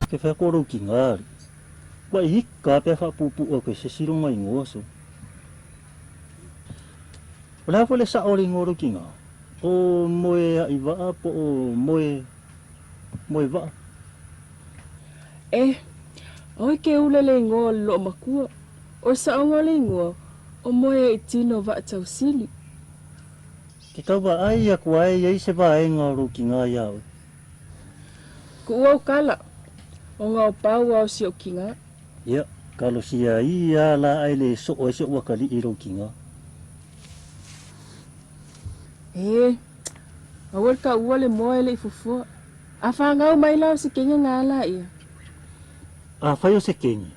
Ke fai atu o lou tiga alii. Ua e ika lava pe a faapuupuu atu e se isi lona igoa so. O le a foi le sao o le igoa o lou tiga? O Moeaivaa po o Moe Moevaa? E, aua e ke ula le igoa o le loomatua. O le saoga o le igoa, o Moeaitino Vaatausili. Ke tau vaai atu a e i ai se vaega o lou tiga iā oe. Kuʻu au kala, o nga o pau ao si ou tiga. Ia, talosia ia la ae le soo ai si ou atalii i lou tiga. E, aua le taua le moa e le i fuafua. A fanau mai la o se kenge nga la ia. Afai o se kenge,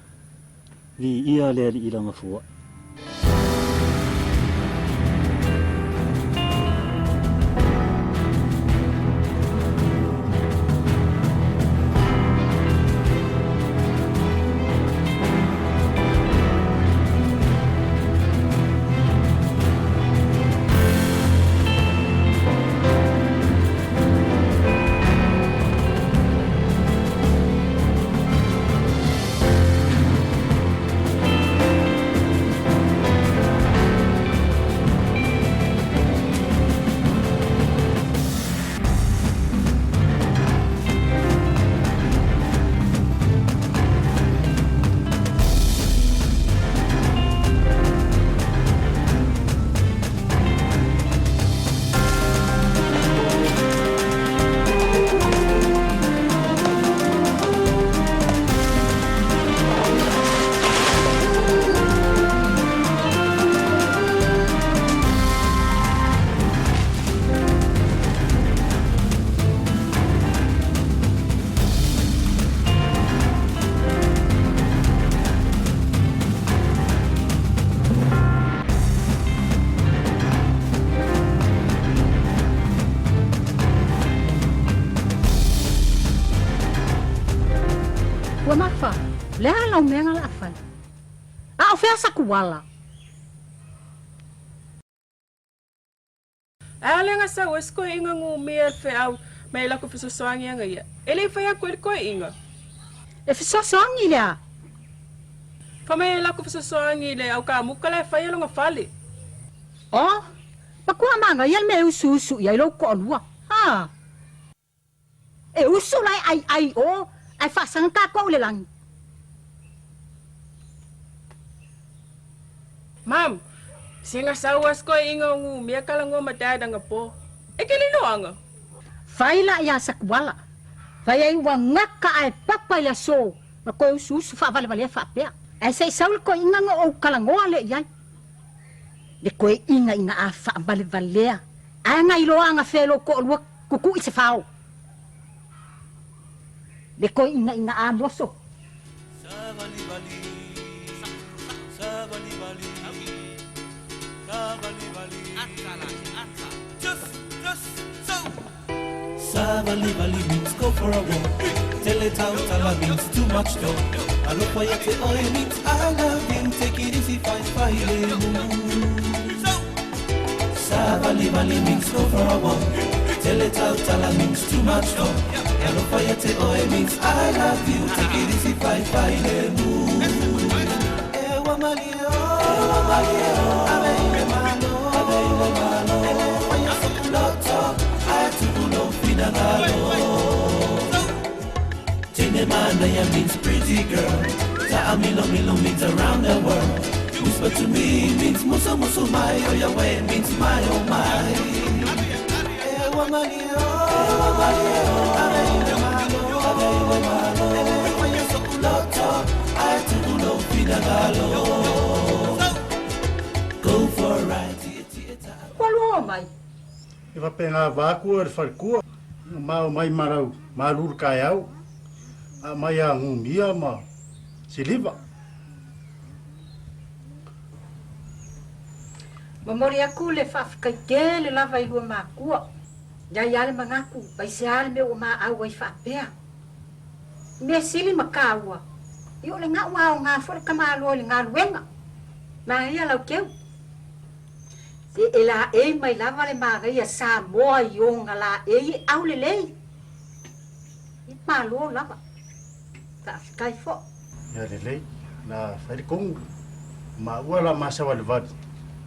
Viia le Alii lana fua. Ua mafa, le a lau mea nga la fai? A o fea sa kuala? Ae a le ga sau ai se koiʻiga gumia e le feau mai lako fesoasoani aga ia, e le i fai aku ai le koiʻiga. E fesoasoani le a? Fa mai e lako fesoasoani le au kamuka la e fai e lona fale. Oh, matua manaia le mea e usuusu i ai lou toalua. Ha! E usu la e ʻaiʻai o ae faasaga kākou i le lagi. Mam, se ga sau a se koiʻiga o gumia kalagoa ma Dad aga po. E ke lilo aga. Fai la iā Sakuala. Fai ai ua gaka ae papa i le aso ma koe usuusu faavalevalea faapea. Ae se i sau le koiʻiga ga ou kalagoa lea i ai. Le koiʻiga i ga a faavalevalea ae ga iloa aga fe lou toalua kukuʻi se fao. Le koiʻiga i ga a moso. Savalivali means go for a walk. Tele tautala means too much talk. Alofa ia te oe means I love you. Take it easy, fine, fine. Savalivali means go for a walk. Tele tautala means too much talk. Alofa ia te oe means I love you. Take it easy, fine, fine. Ewa malie o, ewa malie o, ave ile malo, ave ile malo. Ele waya sokuloto, ae tubulo finagalo. Tine manaya means pretty girl. Ta'a milo milo means around the world. Whisper to me means musu musu mai. Oya way means my oh my. Ewa malie o, ewa malie o, ave ile malo, ave ile malo. Ele waya sokuloto, ae tubulo finagalo. Go for a ride, tia tia ta'a. Ua lua mai. E faapena vaku e le falekua, ma o mai marau malu le taeao, a mai a gumia ma siliva. Momoli aku le faafetai tele lava i lua makua. Ia ia le manatu, aisea le mea ua maau ai faapea. Mea sili ma kāua, i o le ga'u aoga foi le tamaloa i le galuega. Manaia lau keu. Se e laei mai lava le manaia Samoa i ona laei e aulelei. E malo lava. Faafetai foʻi. Ia lelei, la fai le kogu, maua la ma savalivali,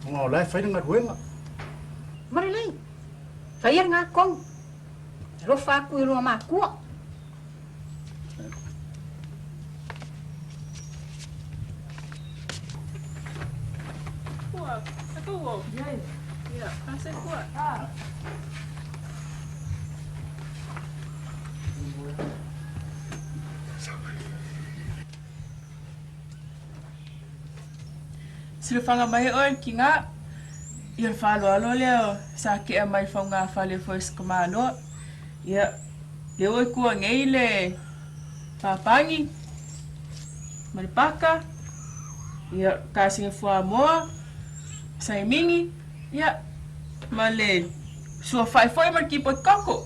ona o la e fai le galuega. Ma lelei, faia lena kogu, alofa aku i lua makua. Kua, e kau Ia, ase kua. Silafaga mai oe ki ga, ia le faaaloalo lea sa kea mai faugafale foi se kamaloa. Ia, lea ua i kua nei le papagi ma le paka, ia, kasina fuamoa, saimigi, ia, ma le suafa'i foi ma le kipoti koko.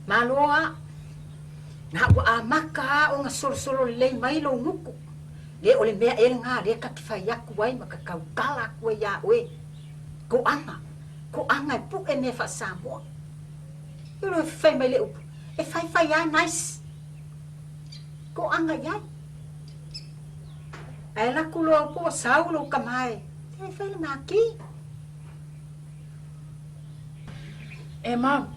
Malo a, na ua amata a ona solosolo lelei mai lou gutu, le o le mea ea lena lea ta te fai atu ai ma ta tautala atu ai iā oe, toaga, toaga e puʻe mea faa-Samoa. E loa fai mai le upu, e faifai a nice, toaga i ai. Ae laku loa au po ua sau lou tama e, e fai lena ki. E ma,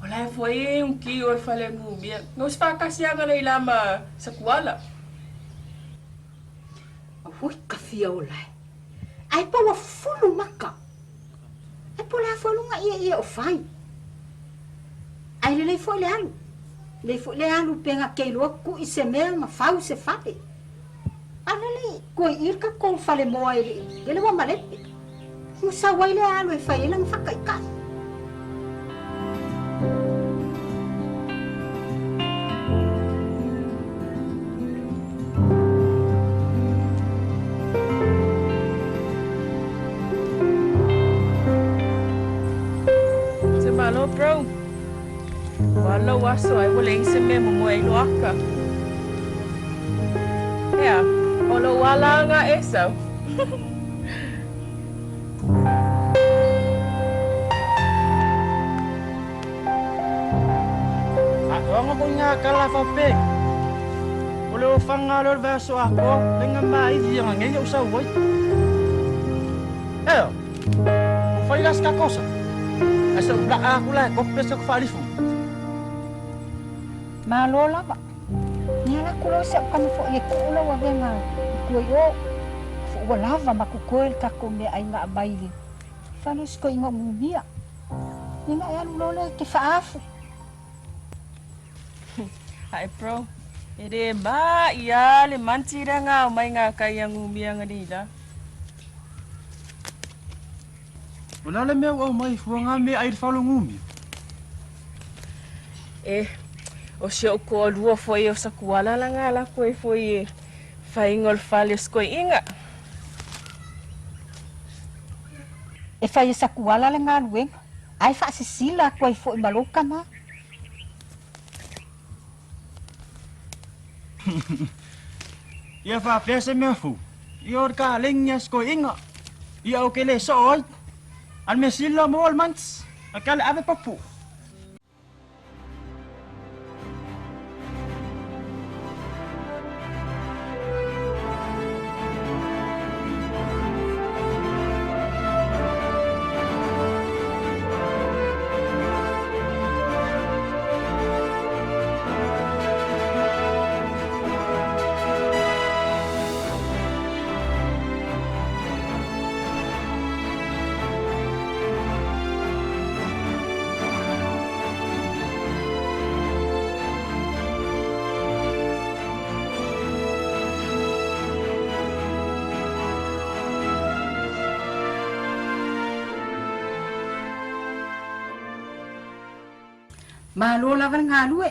o la e foi e un ki o le fale numia. No se faatasi aga lei la ma Sakuala. Auoi ka fia ola e. Ae po ua fulu maka. Ae po le a foi luga ia ia o fai. Ae lelei foi le alu. Lelei foi le alu pe ga ke iloa kuʻi se mea ma fau se fale. A lelei koe i le tatou fale moa e le i lele ua malepe. Ua sau ai le alu e fai ai lana faataitai. Se malo bro. Ua lou aso ai ua leai se mea momoe ai lo aka. Ea, o lou ala aga e sau. Faatoaga ko ngā kala whape. O le ofanga leo le vaiaso atoa, le nga maili ia ngei au sau ai. Eo, o fai la ska kosa. Ai sa ula a kula e kope sa ku whaalifu. Malo lava. Ni ala ku loa sia'u kama fo'i e ku'u lau avega i kua i o. Fo'u ua lava ma kokoe le tatou mea'ai na aumai i le fale o si toeaina o Numia. Ia na e alu loa lea e te fa'aafu. Ae bro, e le ma'i a le manti lea nga aumai nga kai a Numia nga nei la. O le a le mea ua aumai fua ngā mea ai le fale o Numia? E, o si o'u toalua foi o Sakuala la nga lako e foi e faiga o le fale o si toeaina. E fai e Sakuala le galuega, ae faasisila atu ai foi ma lou tama. Ia faapea se mea fou, ia o le kalegi a si toeaina, ia ou ke le soo ai. A le mea sili la maua le manti, a ke ale ave papu. Malo lava le galue.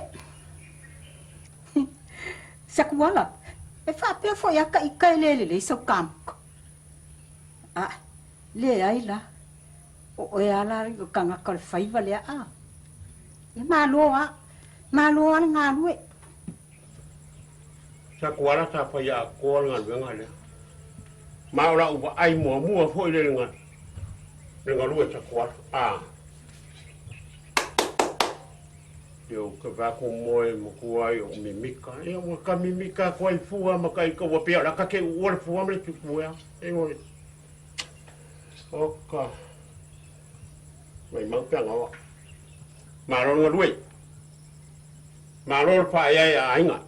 Sakuala, e faapea foi a ka ika e le lelei sau kamuka. A, leai la, o oe a la o tagata o le faiva lea a. E malo a, malo a le galue. Sakuala sa faia atoa le galuega lea. Ma o la'u vaai muamua foi lea i le galue Sakuala. A. Ia ou te vaai atu moe matua ai o mimika. Ia ua ka mimika atu ai fua ma ka ika ua pei o le a ka te uua le fua ma le tupu ea. Ioe. Oka. Maimau pe aga oa. Malo le galue. Malo le faaeaea a aiga.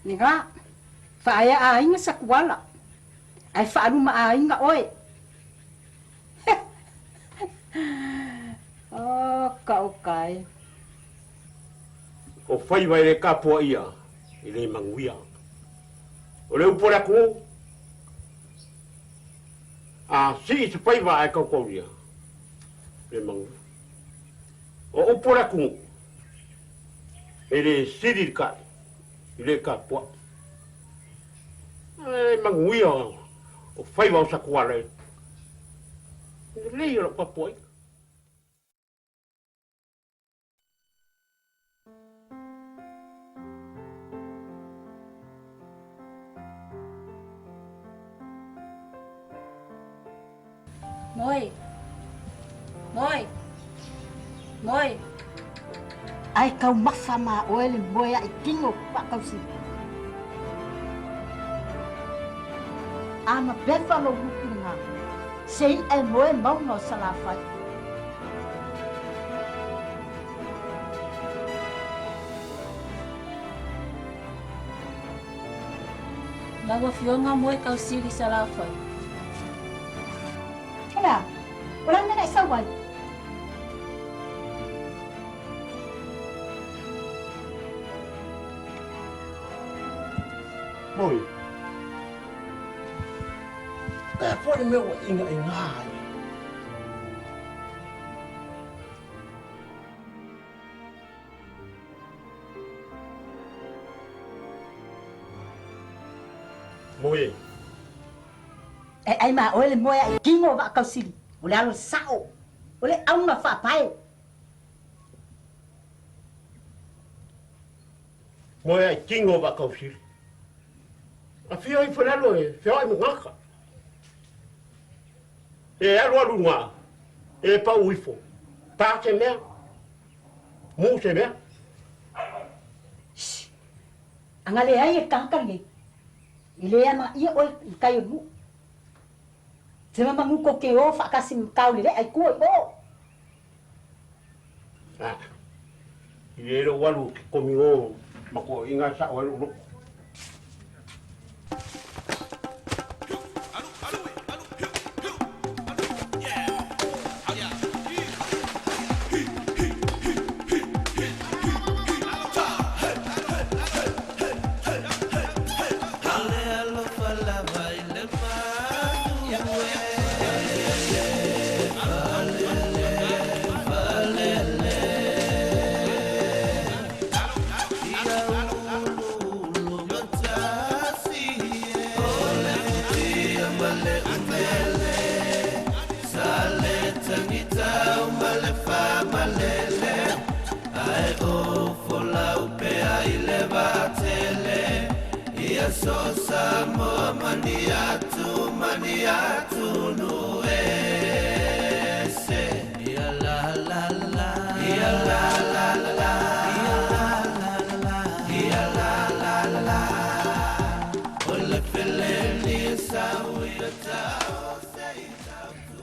Lega, faaea aiga Sakuala, ae faaluma aiga oe. Oka oka e. O faiva e le tapuaia e le manuia. O le upu a le atunuu, A sii se faiva ae tautaulia, e le manuia. O upu a le atunuu, e le sili le tai i le tapuai. E le manuia o faiva o Satuala e lelei o lau tapuaiga. Moe. Moe. Moe. Ae taumafa ma oe le moe a'i tino faatausili. A na pefa lou luku lena, se i'a e moe mauga o Salafai. Lau Afioga Moe Tausili Salafai. O le a? O le a le mea na e sau ai? Moe. E foi le mea ua ʻīnaʻi ai. Moe. E ʻai ma ʻoe le moe aʻe kino o Vaakausili, o le alo saʻo, o le ʻauga faapae. Moe aʻe kino o Vaakausili. Afio ifo i lalo e feoai ma tagata. E alualu i luga, e pau ifo, pa se mea. Mu se mea. Shh! Aga leai e le tagata lenei, e le amanaia oe i le tai o le nuu. Se mamagu kou te o faatasi ma Taulelea i tua i o. Ah, i le lou alu ke komi o ma toeaiina e sao ai lou loto.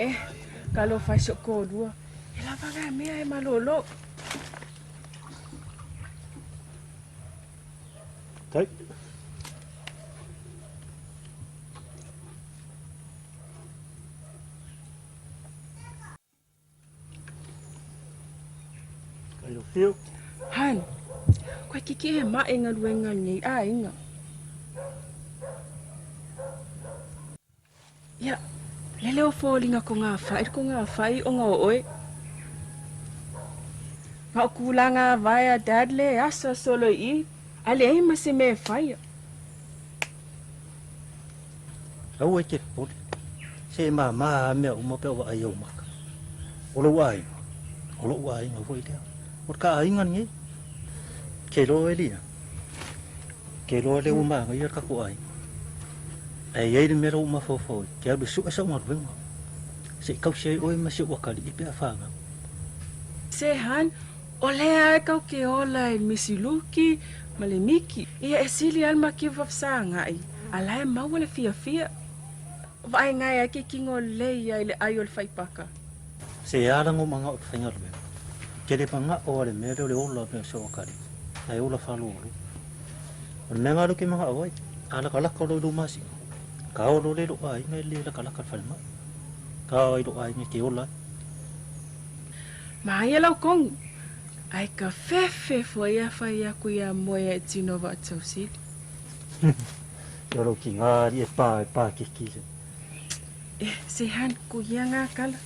Eh, talofa i si ou toalua, e lava la mea e malolo. Tai. Kai o whiu. Han, koe kiki he mae galuega lenei aiga. Ia, lele o foliga ko ngā whai, ko ngā whai o ngā oe. Ma o kūlanga vaea dad le aso solo i, a leai ma se mea e whaia. Aua e te popole, se e māmā a mea uma pea o vaai ou maka. O lou aiga, o loʻu aiga foi lea. O le ka aiga lenei, ke loa e lia, ke loa lea ua manaia le tatou aiga. Ae i ai le mea lea ua ou mafaufau ai, ke alu e sue sau galuega, se i tausi ai oe ma si ou atalii pe a fanau. Se han, o lea e kau ke ola i le Misi Luki ma le Miki. Ia e sili lava le makifa faafesagaai, a la e maua le fiafia. Vaai gai ai ke kino lelei ia i le ai o le faipaka. Se ala ngo mangao te faigaluega. Ke le mangao a le mea lea o le ola mea o se oakali, ae ola faalolo. O le mea nga lea ou te mangao ai, a lakalaka loa i lou masina, ka oo loa lea i lou aiga e le lakalaka i le falemai. Ka oo ai i lou aiga e te ola ai. Maia lau kogu, ae ka fefe foi a fai aku iā moe a e tino vaatausili. Ia lou kiga ali e pa e pa kiki se. Eh, se han ku ia ngā kala.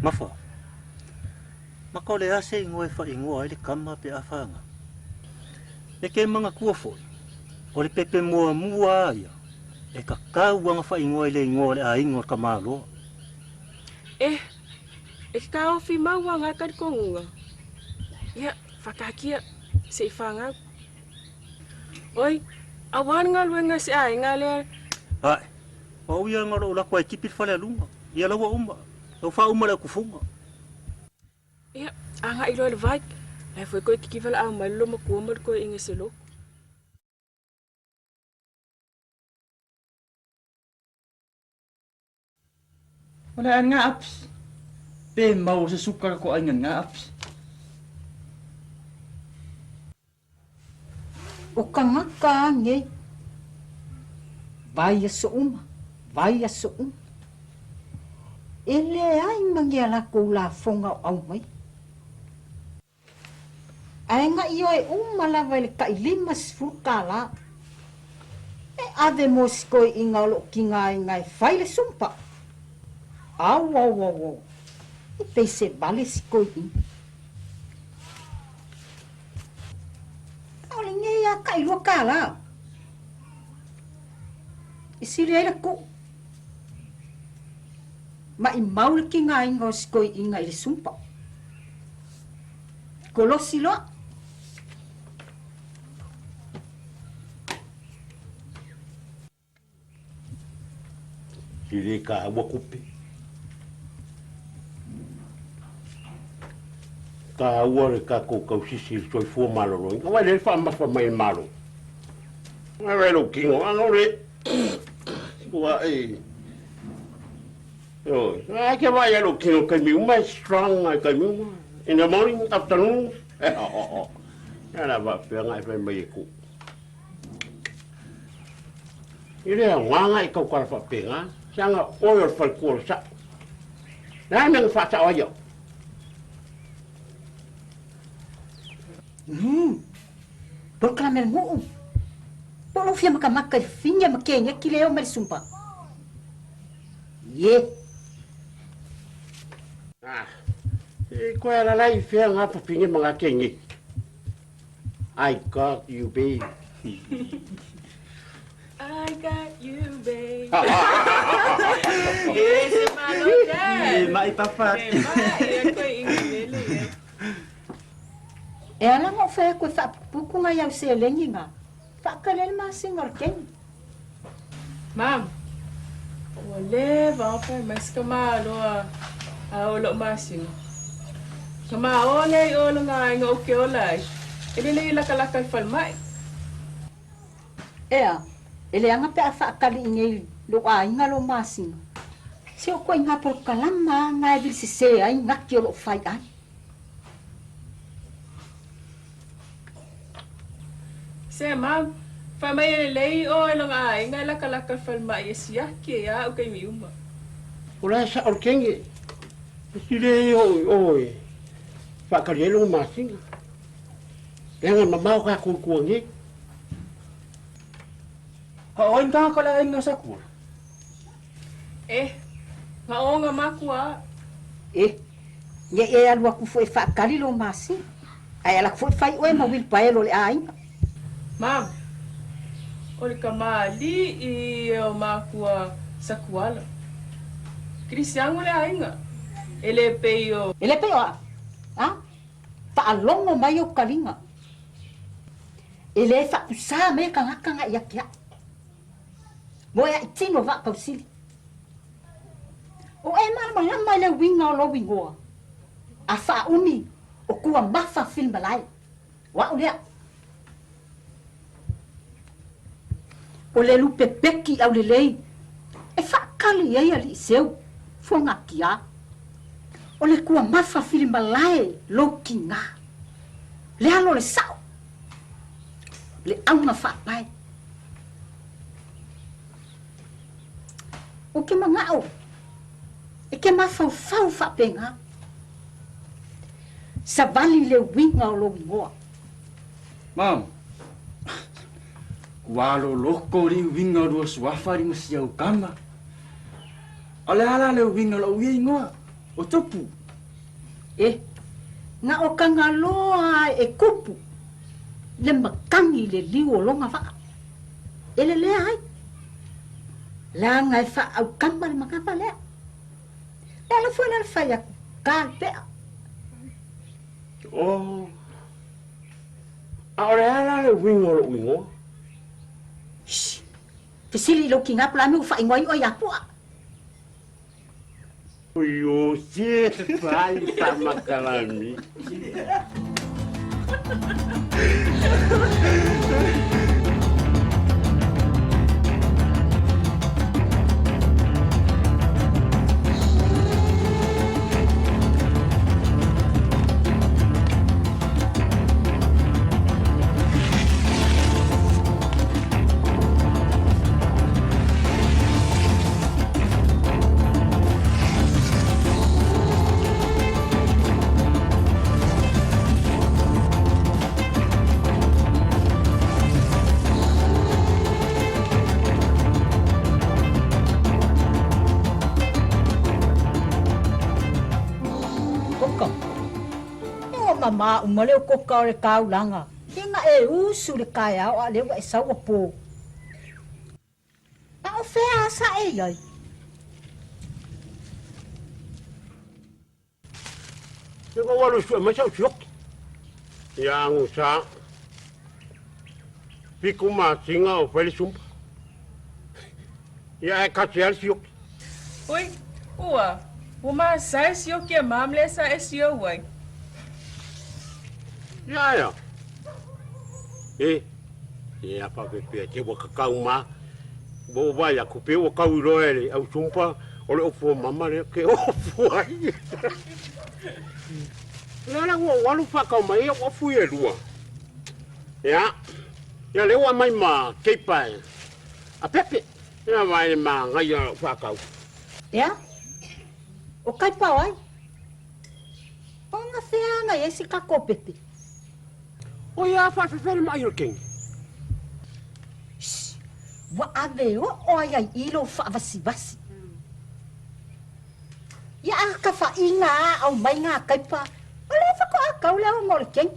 Mafa. Maka o le a se igoa e faaigoa ai le kama pe a whanga. E ke manatua foi, o le pepe muamua a ia e kakau ana faaigoa i le igoa o le aiga o le Kamaloa. Eh, e ke kaofi mau a ngā karikoguga. Ia, whakaakia, se i whangau. Oi, aua le galuega se aiga lea. Ae, o au ia na lou lako ai tipi le fale a luga, ia la ua uma, ua faauma le akufuga. Ia, agai loa i le vai, la e foi koe kikiva laau mai le lomakua ma le koeaiga se loku. O le aiga api, pe maua se suka ko aiga nga api. O kagaka a nei, vai aso uma, vai aso uma. E leai ma ni a lakou lafoga o aumai. Ae gaʻi oe uma lava i le taʻi 50 kālā. E ave mo si toeʻina o loʻo kigaina e fai le sumpa. Au au au au, e pei se vale si toeʻina. ʻAʻole nei a taʻilua kālā. I sili ai le kuʻu. Maʻimau le kigaina o si toeʻina i le sumpa. Kolosi loa. I le kāua kupe. Kāua le kākou kausisi i le soifua maloloina. Wai le faamafa mai le Malo. Wai lou kino, ano le. Ua e. Oi, ai ke vai ai lou kino kaimi uma e strong ai kaimi uma. In the morning, afternoon. Ia la faapea e fai mai e ku. I le aoga i kaukala faapena, seaga oe o le faletua o le sa'o. Le a le mea na faasa'o ai au? Uhum. Polokalame le nuu. Po o lou fia makamaka i finya ma kenya ki le eo ma le sumpa. Ie. Ah, e koe ala i fea ngā fafine ma ngā kenge. I got you, babe. I got you, babe. E se malo dad. E mai papa. E mai, e koe inga mele e. E ala nga o whea koe whaapukupuku ngai au seleni nga. Whaakale le masina o le keni. Mam, ua leva ona fai mai se tamāloa a o loʻu masina. Ka maō lea i o lona aiga ou ke ola ai, e lelei e lakalaka i le falemai. Ea, e leaga pe a whaakali i nei lou aiga lou masina. Se o koe i ngā polokalama a ngā e vili sesē ai ngaki o loo fai ai. Se mam, fai mai e lelei oe lona aiga e lakalaka i le falemai e siaki ai a au kaimi uma. O la e sa'o le kenge, e sile o i o e whaakari ai lou masina. Leaga e mamao kākou i kua nei. Ha oi ngā ka le aiga sa kua. Eh, gaoga makua. E, ne e alu aku foi e whaakali lo masina. Ae ala aku foi whai oe ma wheelbarrow le aiga. Mama, o le kamāliʻi ia o mākua Sakuala. Kerisiano le aiga, e le pei o. E le pei o a? A? Faalogo mai ou kaliga. E le faapusā mai e kagaka nga ia ke aʻu. Mo e aʻi tino vaa pausili. O e malamalama i le uiga o lou igoa, a faaumi o kua mafa filimalae. O aʻu lea. O le lupepeki aulelei e faakali ai alii seu fuagakiā. O le kuamafa filimalae lou kigā. Le alo o le sao, le auga faapae. Ou ke manaʻo e ke mafaufau faapena. Savali le uiga o lou igoa. Mama, ua aloloko le uiga o lua suafa i masiaukama. A o le a la le uiga o lou ia igoa, o Tupu? E, na o Kagaloa e kupu le makani i le liu o lona vaa. E lelea ai. Leaga e faaaukama le manava lea. Le ala foi lea le fai atu, ka le pea. Oh, a o le a la le uiga o lou igoa? Shh! Fesili i lou kina po o le a mea ua faaigoa ai oe ia Pu'a. Oi se fai famakalami. Koka. E ua mamā uma le o koka o le kaulaga. Ina e usu le kaeao a lea ua e sau ua pō. A o fea a sa e i ai? Ia ua alu e sue mai sau sioki. Ia agu sa fiku masina o fai le sumpa. Ia ae kasi lava le sioki. Ui, ua, ua masae sioki a Mom lea sa e siou ai. Ia aea. E, e a faapepea te ua kakau ma. Ua ou vaai atu pe ua kau i loa e le au sumpa o le ofu o mama lea ke ofu ai. Lea la ua ou alu faakau mai ai ofu ia e lua. Ia, ia lea ua aumai ma keipa e a Pepe. Ia vaai le manaia o lau faakau. Ia, o kaipa o ai? O nga fea ana i ai se kako o Pepe? O ia faafefea le maʻi o le keni? Shh! Ua ave oo ai ai i lou faavasivasi. Ia a kafaʻina a au mai ngā kaipa, o lea faatoa kau le aoga o le keni.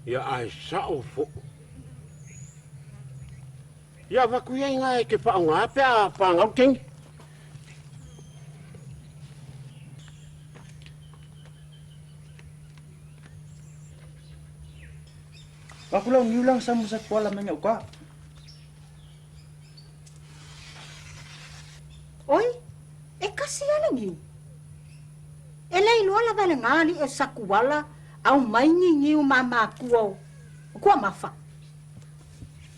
Ia ae sao foʻi. Ia avatu ia i ngā e ke whaonga pe a pāngau keni. Aku lau niulang sa musa kuala mai ngau ka. Oi, e kasi ala niu. E le iloa lava e le gali e sakuala au mai ni niu ma makua o kua mafa.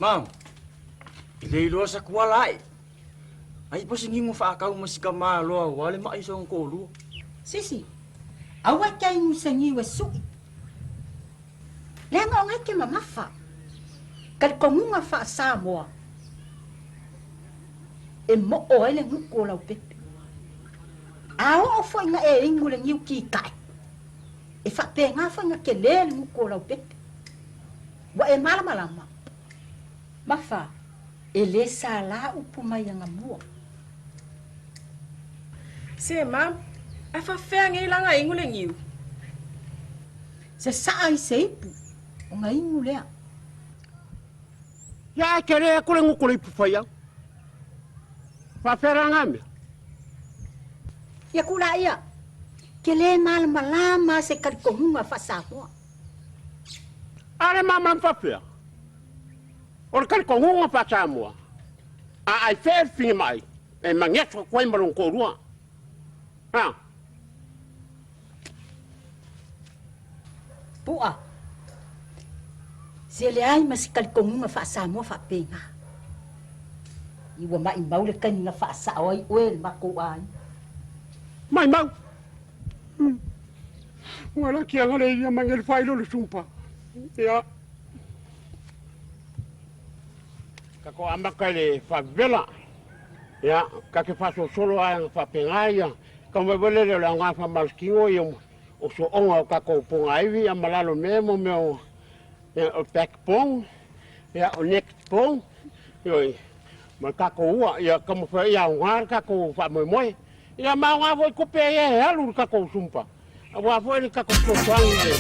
Mam, e le iloa sakuala ai. Ai po se niu whaakau ma sika maloa ua le mai so ko lua. Sisi, aua e ke inu se niu e suʻi. Leaga o ngai ke mamafa. Talitonuga faa-Samoa e moʻo ai le nuku o laupepe. A oo foi ina e inu le niu kikaʻe, e faapena foi ina tele le nuku o laupepe. Ua e malamalama. Mafa, e le salā upu mai agamua. Se ma, ae faafefea nei la ona inu le niu? Sasaa i se ipu, ona inu lea. Ia ae tele atu le gutu o le ipu faiau. Faapefea la na mea? Ia ku laia, ke lē malamalama se talitonuga faa-Samoa. A le malamalama faapefea? O le talitonuga faa-Samoa, a ai fea le fine ma ai, e mageso atu ai ma lona toalua. Ha? Pu'a, se leai ma se talitonuga faa-Samoa faapena. I ua maʻimau le taimi na faasao ai oe e le matou aiga. Maʻimau. Ua la kiaga le ia mai le fai lo le sumpa. Ia. Ka ko amaka i le faavevela. Ia, ka ke faasolosolo ae na faapena ia. Ka mai wele le o le aoga faamalosikino ia o soonga o tatou pogaivi ia ma lalo mea mo mea o ia, o backbone, ia o neckbone, ioe, ma le tatou ua, ia taumafai ia aoga le tatou faamoemoe. Ia ma aoga foi tupe ia e alu i le tatou sumpa, aua foi le tatou fesoasoani i le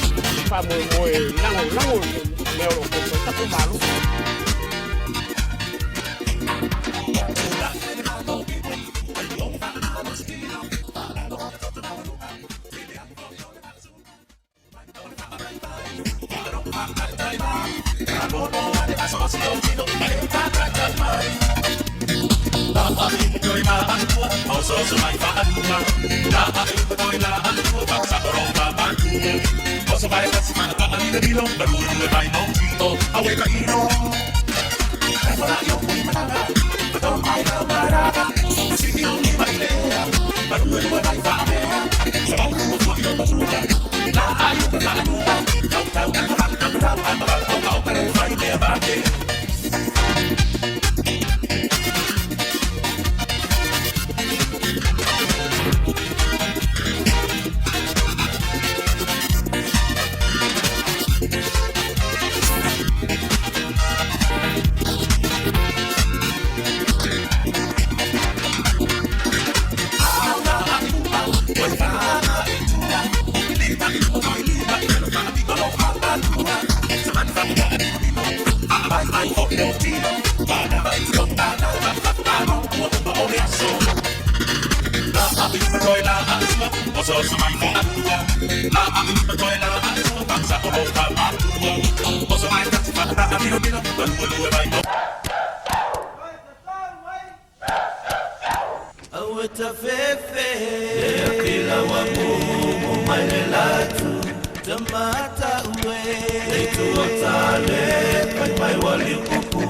faamoemoe lagolago i mea o lo o taumafai ai tatou Malo. Aua tafefe Le apila wa mumu mai le latu Tamata ue Le tua tale Pai mai wali kupu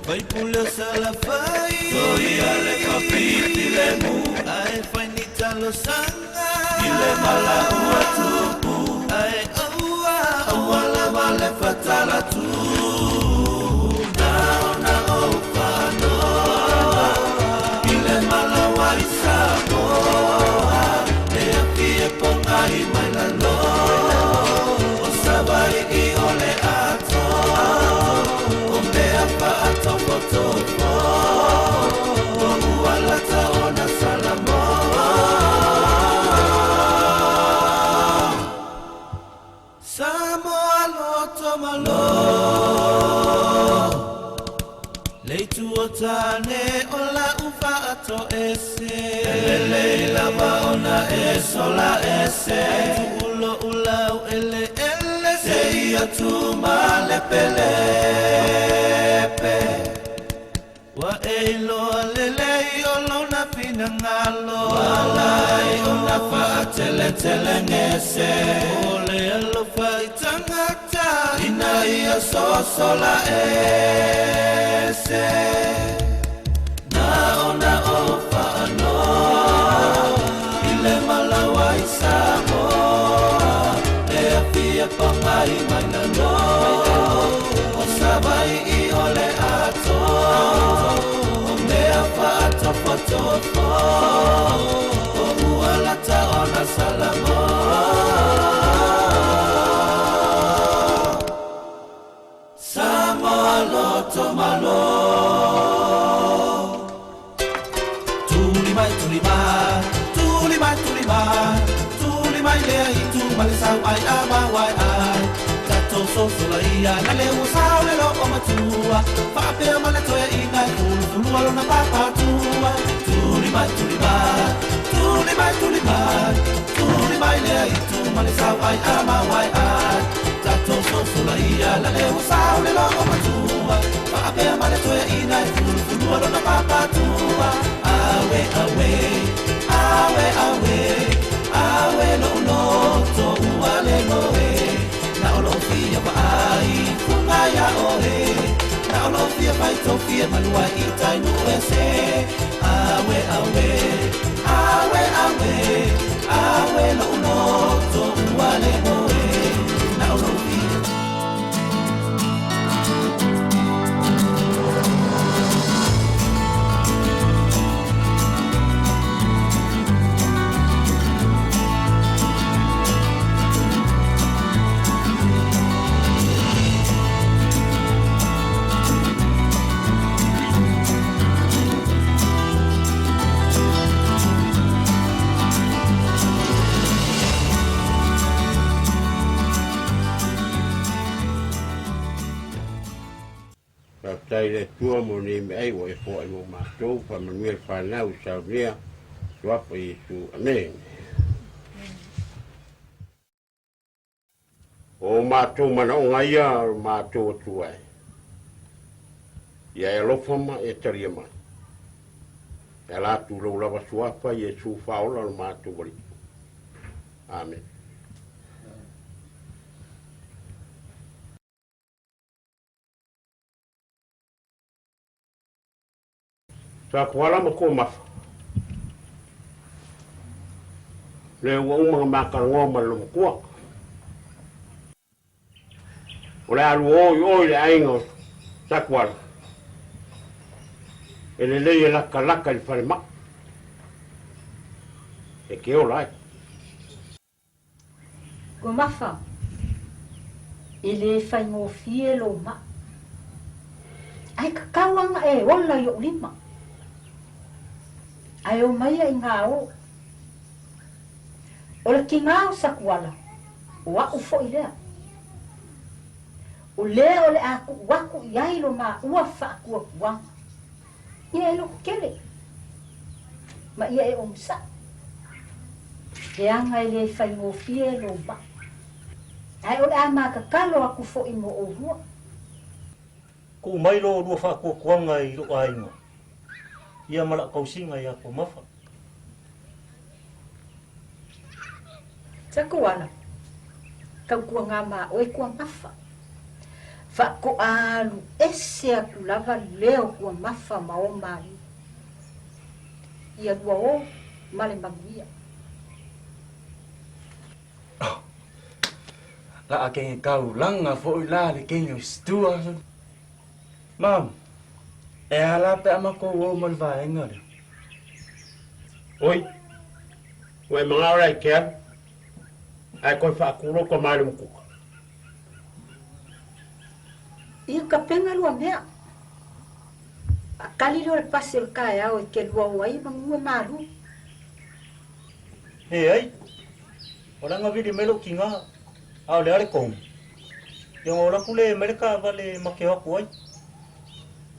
Pai pule salafai Toi ale kapiti le mu Ae fai ni talo sanga Ile mala ua tupu Ae aua Aua lava le fatala tu Na o whanoa Ile mala wa i Samoa E aki e ponga i mai lalo O sabai i ole atoa O mea whaatofotofo O ualata o na Salamoa Samoa loto malo Leitu o tane o la ufa ato ese Elele i lava ona e sola ese Ulo ulau ele ele Se ia tu male pelepe Wa e iloa lelei o lona finagalo Walai ona faateletele gese O le alofa i tagata Ina ia sosola ese Na ona o faanoa I le malawa i Samoa E afia pagai mai lalo O Savai i o le atoa O mea faatofotofo O ualata ona Salamoa Samoa loto malo Tuli mai, tuli mai, tuli mai, tuli mai, tuli mai lea i tu ma le sau ai a ma wai ai. ia lale ua sao le loo matua faapea ma le toeaʻina e fulufulua lona papatua tuli mai tuli mai tuli mai tuli mai tuli mai lea itu ma le sau ai a mauai ai tatou sosola ia lale ua sao le loo matua faapea ma le toeaʻina e fulufulua lona papatua awe awe awe awe awe lou loto ua le loe na o lou fia vaai fuga ia oe na o lou fia faitofie malua i tainu ese awe awe awe awe awe lou loto ua le loe na o lou fia. Faafetai i le Atua mo nei meaai ua e foai mo matou, faamanuia le fanau i saunia, suafa Iesu. Amene. O matou manaoga ia o matou Atua e, ia e alofa ma e talia mai. E ala atu i lou lava suafa Iesu Faaola o le matou Alii. Amene. Sa Koala ma Komafa. Lea ua uma ona ma talanoa ma le loomatua. O le alu o i o i le aiga o Sakuala, e lelei e lakalaka i le falemai e te ola ai. Komafa, e lē faigofie lou maʻi. Ae tatau lava ona e ola i oʻu lima. Ae o mai ia i gā o. O le tigā o Sakuala, o aʻu foʻi lea. O lea o le a kuʻu aku i ai lo māua faatuatuaga. Ia e lototele, ma ia e onosaʻi. Leaga e lē faigofie lou maʻi. Ae o le a matatalo aku foʻi mo ʻolua. Kuʻu mai lo lua faatuatuaga i loʻu aiga, ia ma laʻu tausiga iā Komafa. Sakuala, tautuaga ma oe Kuamafa. Faatoa alu ese atu lava lea o Kuamafa ma o mālua. Ia lua o ma le manuia. Oh, laʻa kenge kaulaga foʻi la le kenge o Stuart. Mom, e a la pe a makou o ma le vaega lea? Oi, ua e magao la i ke alu, ae koe faakuloka ma le mukuka. Ia tapena lua mea. Faatali lea o le pasi o le taeao e te lua o ai manu e malu. Leai, o le agavili mai lou tiga, a o le a le kohu? Ia ona ola atu lea e aumai le taavale ma te o atu ai.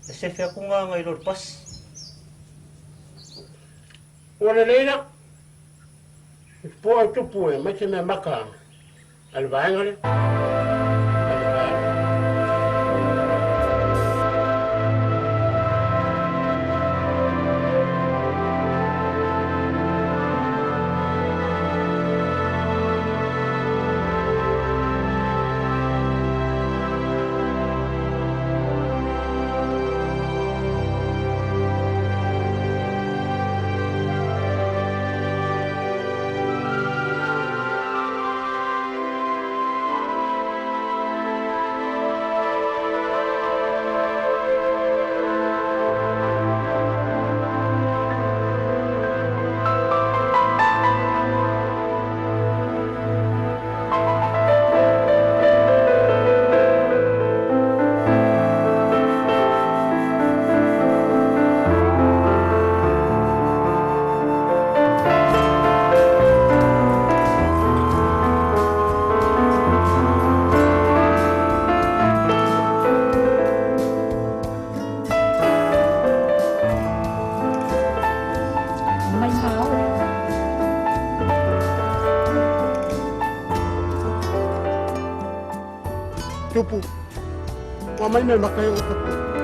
E sefe atu gaga i lo le pasi. Ua lelei la, i poa i tupu e aumai se mea maka a le vaega lea. A le vaega. Tupu. Ua mai me maka e o tapu.